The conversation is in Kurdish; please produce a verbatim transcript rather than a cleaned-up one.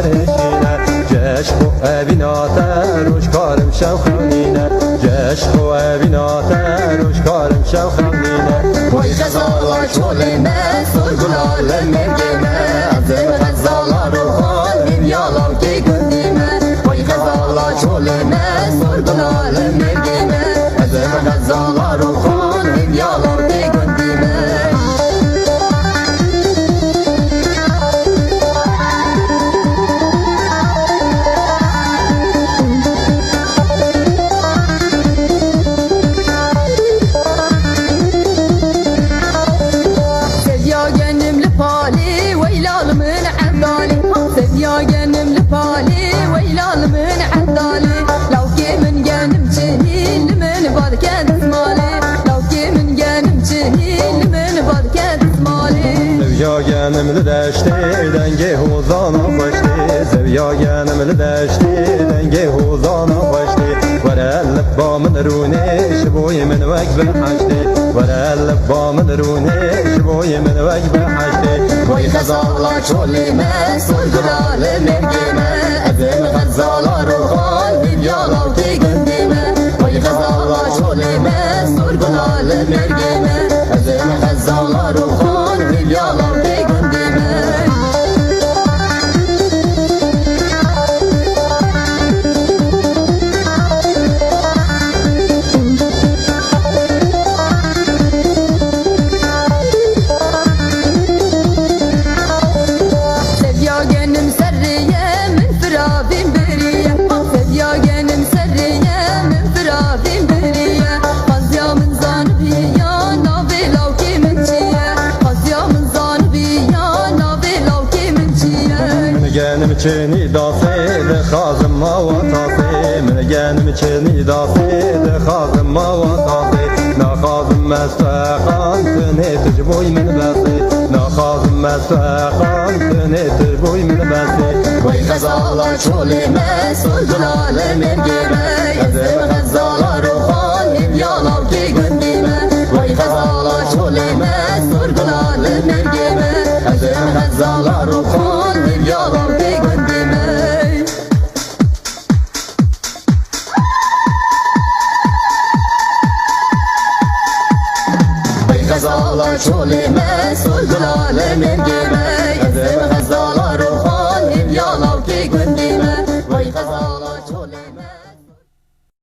Hêşîne, ji eşq û evîna te roj karim şew xemnîne. Ji eşq û evîna te roj karim şew xemnîne. Way xezala çolê me, sor gula li mêrgê me. Ez ê bi xezala rûxan hîn ya lawkê gundî me. Way xezala çolê me, sor gula li mêrgê me. Ez ê bi xezala rûxan hîn ya lawkê gundî me. Seviya genim li palê, weyla li min evdalê. Seviya genim li palê, weyla li min evdalê. Lawkê min genim çinî, li min badike dizmalê. Lawkê min genim çinî, li min badike dizmalê. Seviya genim li deştê, dengê hozana xweştê. Seviya genim li deştê, dengê hozana xweştê. Were li ba min rûnê, ji bo yê min wek bi heştê. Were li ba min rûnê, ji bo yê min wek bi heştê. Way xezala çolê me, sor gula li mêrgê me. Ez ê bi xezala rûxan hîn ya lawkê gundî me. Way xezala çolê me, sor gula li mêrgê me. Ez ê bi xezala rûxan hîn ya lawkê gundî me. Seviya genim serrê ye, min firavîn biriye. Seviya genim serrê ye, min firavîn biriye. Qaziya min zanibiya, navê lawkê min çi ye? Qaziya min zanibiya, navê lawkê min çi ye? Min genim çinî dasê, dixazim mawa tasê. Min genim çinî dasê, dixazim mawa tasê. Naxazim ez tu heqan, tenê tu ji bo min besê. Naxazim ez tu heqan, tenê tu ji bo min besê. Way xezala çolê me, sor gula li mêrgê me. Ez ê bi xezala rûxan hîn ya lawkê gundî me. Way xezala çolê me, sor gula li mêrgê me. Ez ê bi xezala rûxan hîn ya lawkê gundî me. Way xezala çolê me, sor gula li mêrgê